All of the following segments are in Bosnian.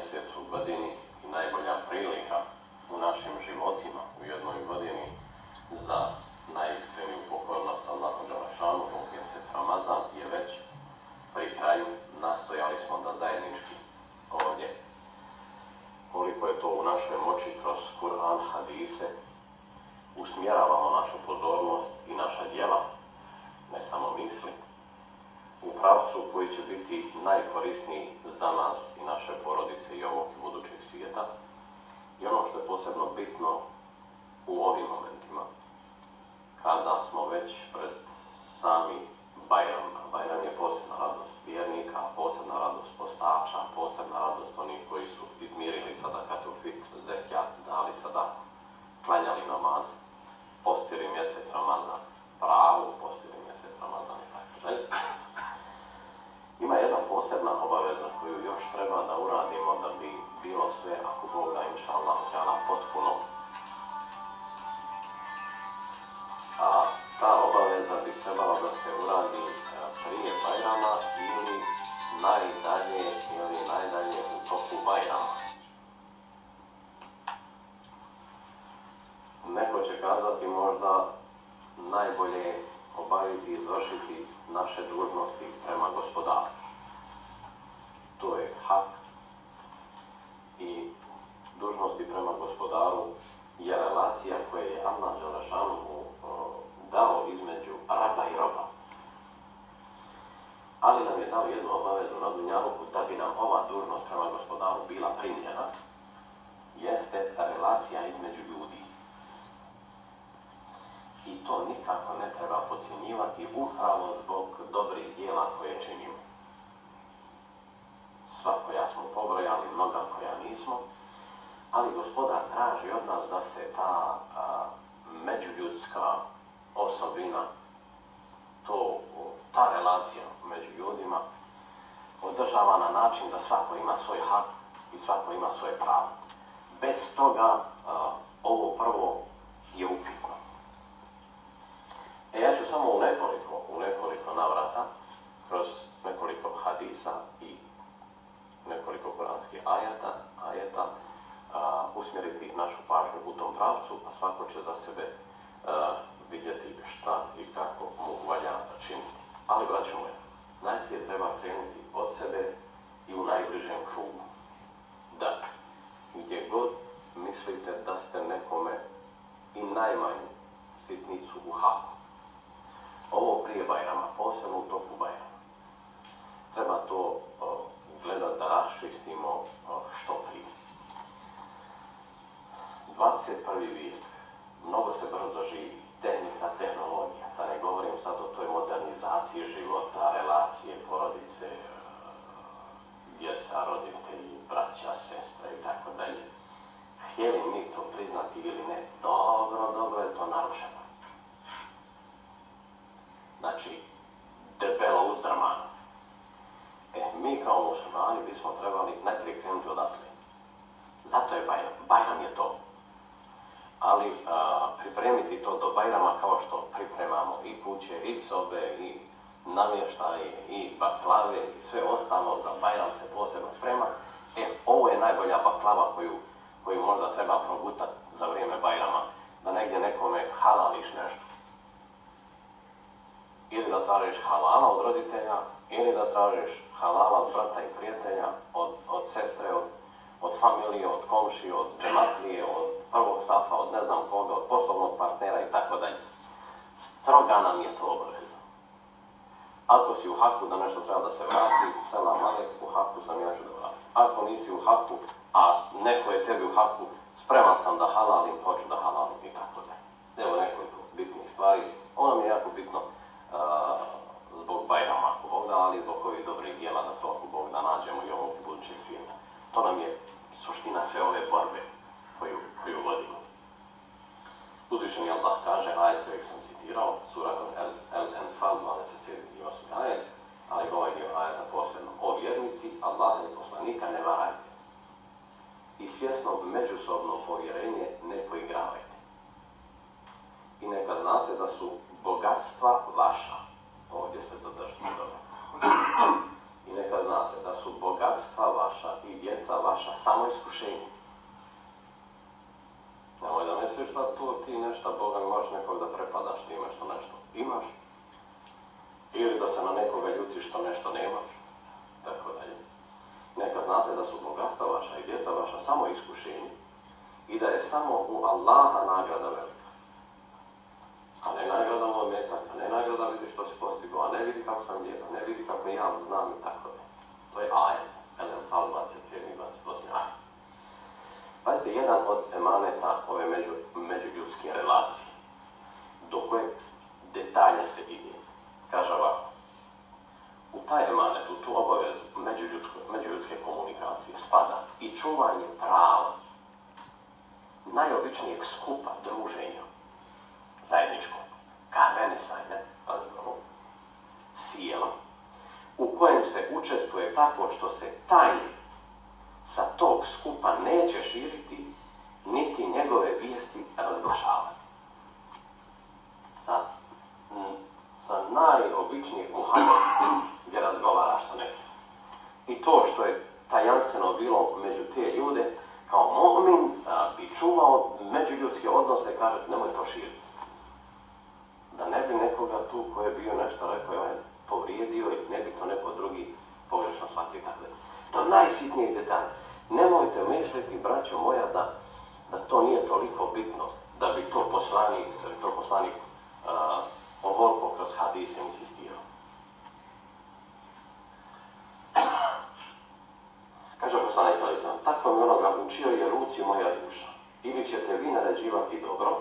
mjesec u godini i najbolja prilika u našim životima u jednoj godini za najiskreniju pokornost Allahu dželešanu, mjesec Ramazan je već pri kraju. Nastojali smo da zajednički ovdje, koliko je to u našoj moći, kroz Kur'an, hadise, usmjeravamo našu pozornost i naša djela, ne samo misli, u pravcu koji će biti najkorisniji za nas i naše porodice i ovog i budućeg svijeta. I ono što je posebno bitno u ovim momentima, kada smo već pred sami Bajram, a Bajram je posebna radost vjernika, posebna radost postača, posebna radost onih koji su izmirili sadakatul fitr, zekijat, dali sadaku, klanjali namaz, postili mjesec Ramazan, pravu postili mjesec Ramazan i tako dalje. Ima jedna posebna obaveza koju još treba da uradimo da bi bilo sve, ako Bog da, inša Allah, potpuno. A ta obaveza bi trebala da se uradi prije Bajrama ili najdalje u toku Bajrama. Neko će kazati možda najbolje obaviti i izvršiti naše dužnosti prema gospodaru. To je hak i dužnosti prema gospodaru je relacija koja je Allah dželešanu dao između raba i roba. Ali nam je dao jednu obavezu na dunjaluku da bi nam ova dužnost prema gospodaru bila primljena, jeste relacija između ljudi. I to nikako ne treba podcjenjivati upravo zbog dobrih djela koje činimo. Sva koja smo pobrojali, mnoga koja nismo, ali gospodar traži od nas da se međuljudska osobina, ta relacija među ljudima održava na način da svako ima svoj hak i svako ima svoje pravo. Bez toga ovo prvo je upitno. Ja ću samo u nekoliko navrata, kroz nekoliko hadisa i nekoliko kuranskih ajeta, usmjeriti našu pažnju u tom pravcu, a svako će za sebe vidjeti šta i kako mu valja činiti. Ali, braćo moji, najprije treba krenuti od sebe i u najbližem krugu. Dakle, gdje god mislite da ste nekome i najmanju sitnicu u haku, ovo prije Bajrama, posebno u toku Bajrama, treba to gledati da raščistimo što prije. 21. vijek, mnogo se brzo živi, tehnika, tehnologija, da ne govorim sad o toj modernizaciji života, relacije, porodice, djeca, roditelji, braća, sestre i tako dalje. Htjeli mi to priznati ili ne, dobro je to narušeno. Znači, debelo uzdrmano. Mi kao muslimani bismo trebali najprije krenuti odatle. Zato je Bajram. Bajram je to. Ali pripremiti to do Bajrama kao što pripremamo i kuće, i sobe, i namještaje, i baklave, i sve ostalo za Bajram se posebno sprema. Ovo je najbolja baklava koju možda treba progutati za vrijeme Bajrama. Da negdje nekome halališ nešto. Ili da tražiš halala od roditelja, ili da tražiš halala od brata i prijatelja, od sestre, od familije, od komšije, od džematlije, od prvog safa, od ne znam koga, od poslovnog partnera i tako dalje. Stroga nam je to obaveza. Ako si u haku da nešto treba da se vrati, selam alejk, u haku sam, ja ću da vratim. Ako nisi u haku, a neko je tebi u haku, spreman sam da halalim, hoću da halalim i tako dalje. Evo nekoliko bitnih stvari. Ono mi je jako bitno zbog Bajrama, ako Bog da, ali zbog ovih dobrih dijela da to, ako Bog da, nađemo i ovog budućeg svijeta. To nam je suština sve ove borbe koju vodimo. Uzvišeni Allah kaže, ajet kojeg sam citirao, sura Al-Anfal 27. ajet, ali ovaj dio ajeta posebno. O vjernici, Allaha i poslanika ne varajte. I svjesno međusobno povjerenje ne poigravajte. I neka znate da su bogatstva vaša. Ovdje se zadržite dobro. I neka znate da su bogatstva vaša i djeca vaša samo iskušenje. Nemoj da misliš da tu ti nešto, Boga mi možeš nekog da prepadaš time što nešto imaš. Ili da se na nekoga ljutiš što nešto nemaš. Tako dalje. Neka znate da su bogatstva vaša i djeca vaša samo iskušenje. I da je samo u Allaha nagrada velika. A ne nagrada moj metak, a ne nagrada vidi što si postigao, a ne vidi kako sam djeta, ne vidi kako ja znam i tako dalje. To je ajet. Fal 27. 28. ajet. Pazite, jedan od emaneta ove međuljudske relacije, do kojeg detalja se ide, kaže ovako, u taj emanet, u tu obavezu međuljudske komunikacije spada i čuvanje prava, najobičnijeg skupa druženja, zajedničkog, kahvenisajne, pazite ovo, sjela, u kojem se učestvuje tako što se tajni sa tog skupa neće širiti, niti njegove vijesti razglašavati. Sa najobičnijeg muhabeta gdje razgovaraš sa nekim. I to što je tajanstveno bilo među te ljude, kao mu'min bi čuvao međuljudske odnose, kaže, nemoj to širiti. Da ne bi nekoga tu koji je bio nešto rekao, povrijedio i ne bi to neko drugi pogrešno shvatio. To najsitnijeg detalja. Nemojte misliti, braćo moja, da to nije toliko bitno, da bi to poslanik ovoliko kroz hadise insistirao. Kaže poslanik, tako mi onoga učio je ruci moja duša. Ili ćete vi naređivati dobro,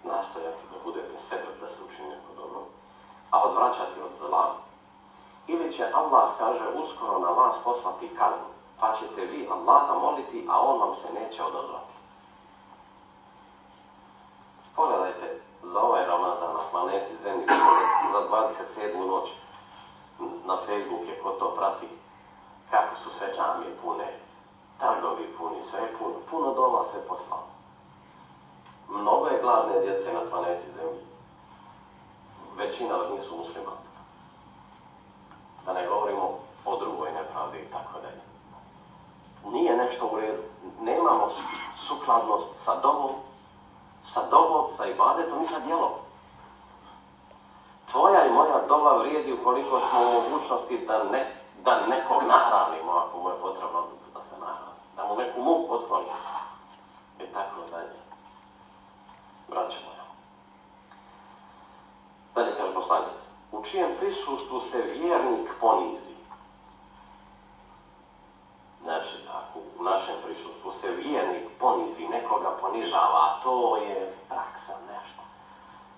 nastojati da budete sebe, da se učini neko dobro, a odvraćati od zla. Ili će Allah, kaže, uskoro na vas poslati kaznu, pa ćete vi Allaha moliti, a on vam se neće odazvati. Pogledajte, za ovaj Ramazan na planeti Zemlji, za 27. noć, na Facebook je ko to prati, kako su sve džamije pune, trgovi puni, sve je puno, puno doma se poslalo. Mnogo je gladne djece na planeti Zemlji. Većina od njih su muslimanska. Da ne govorimo o drugoj nepravdi i tako dalje. Nije nešto u redu. Nemamo sukladnost sa dovom, sa ibadetom i sa djelom. Tvoja i moja dova vrijedi ukoliko smo u mogućnosti da nekog nahranimo, ako mu je potrebno da se nahrani. Da mu neku muku otklonimo. I tako dalje. Braće moja. Dalje kaže poslanik. U čijem prisustvu se vjernik ponizi. Znači, ako u našem prisustvu se vjernik ponizi, nekoga ponižava, a to je praksa nešto.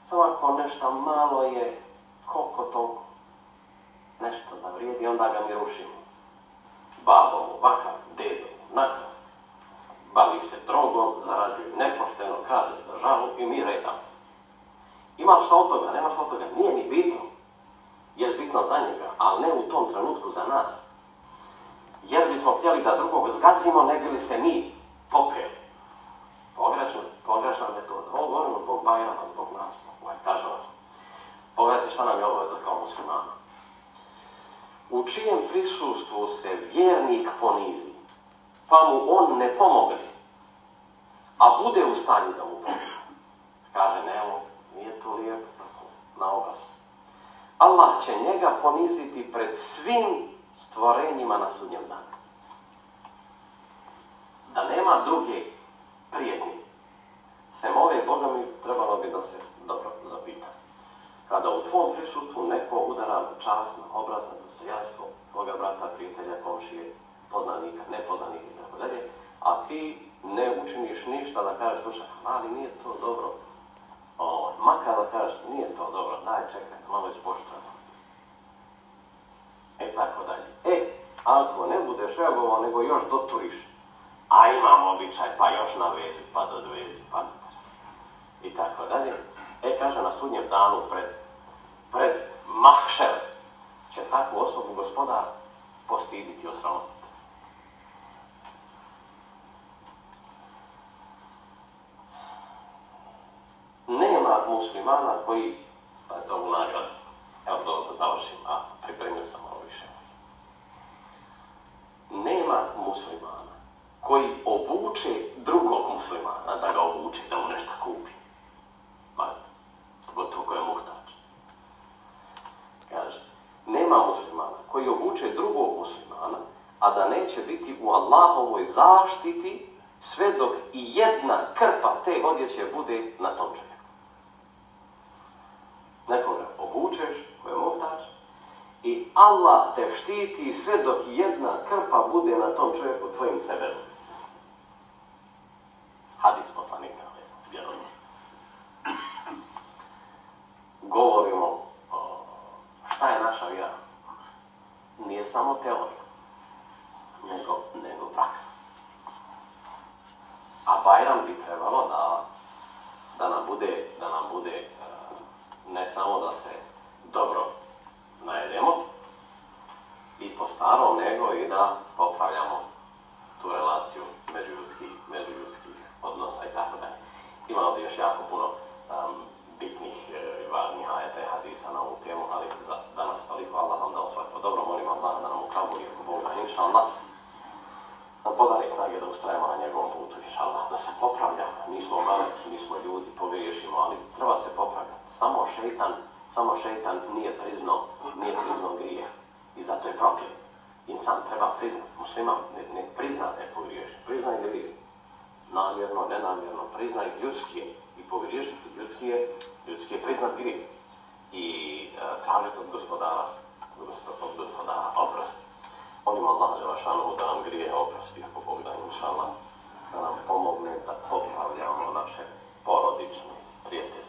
Samo ako nešto malo je, koliko toliko, nešto da vrijedi, onda ga mi rušimo. Babo mu baka, dedo mu naka, bavi se drogom, zarađuje nepošteno, krade državu i mi redamo. Ima što od toga, nema što od toga, nije ni bitno. Jest bitno za njega, ali ne u tom trenutku za nas. Jer bismo htjeli da drugog zgazimo, ne bi li se mi popeli. Pogrešna metoda. Ovo govorimo zbog Bajrama, zbog nas, kaže ovo. Pogledajte šta nam je obaveza kao muslimana. U čijem prisustvu se vjernik ponizi, pa mu on ne pomogne, a bude u stanju da mu pomogne. Kaže, nemo, nije to lijepo tako, na obraz. Allah će njega poniziti pred svim stvorenjima na sudnjem danu. Da nema druge prijetnje. Sem ove, Boga mi trebalo bi da se dobro zapita. Kada u tvom prisustvu neko udara na čast, na obraz, na dostojanstvo, tvoga brata, prijatelja, komšije, poznanika, nepoznanika i tako dalje, a ti ne učiniš ništa da kažeš, slušaj, ali nije to dobro. Makar da kažeš, nije to dobro, daj čekaj, malo ispoštujemo. Tako dalje. Ako ne budeš reagovao, nego još doturiš, a imam običaj, pa još na vezu, pa dodvezi, pa i tako dalje. Kaže, na sudnjem danu pred mahšer će takvu osobu Gospodar postiditi i osramotiti. Nema muslimana koji, pa je to u nagradu, evo to da završim, pripremio sam nema muslimana koji obuče drugog muslimana, da ga obuče, da mu nešto kupi. Pazite, pogotovo ko je muhtač. Kaže, nema muslimana koji obuče drugog muslimana, a da neće biti u Allahovoj zaštiti sve dok i jedna krpa te odjeće bude na tom čovjeku. Nekoga obučeš, koji je muhtač, i Allah te štiti sve dok jedna krpa bude na tom čovjeku tvojim seberom. Hadis poslanika, vjerovnost. Govorimo šta je naša vjera. Nije samo teorija, nego praksa. A Bajram bi trebalo da nam bude ne samo da se dobro najedemo i po starom, nego i da popravljamo tu relaciju međuljudskih odnosa i tako dalje. Ima ovdje još jako puno bitnih i važnih ajeta i hadisa na ovu temu, ali za danas toliko. Allah nam dao svako dobro, molim Allah da nam ukabuli ako Bog da, inša Allah, nam podari snage da ustrajemo na njegovom putu, inša Allah, da se popravljamo. Nismo meleki, nismo ljudi, pogriješimo, ali treba se popravljati. Samo šeitan nije priznao grijeh i zato je proklet. Insan treba priznati, musliman ne prizna da je pogriješen, priznaj grijeh. Namjerno, nenamjerno, priznaj ljudski je i pogriješiti ljudski je priznat grijeh. I tražiti od gospodara oprosti. Molim Allah da nam grije oprosti, ako Bog da, inša Allah, da nam pomogne da popravljamo naše porodične prijateljstva.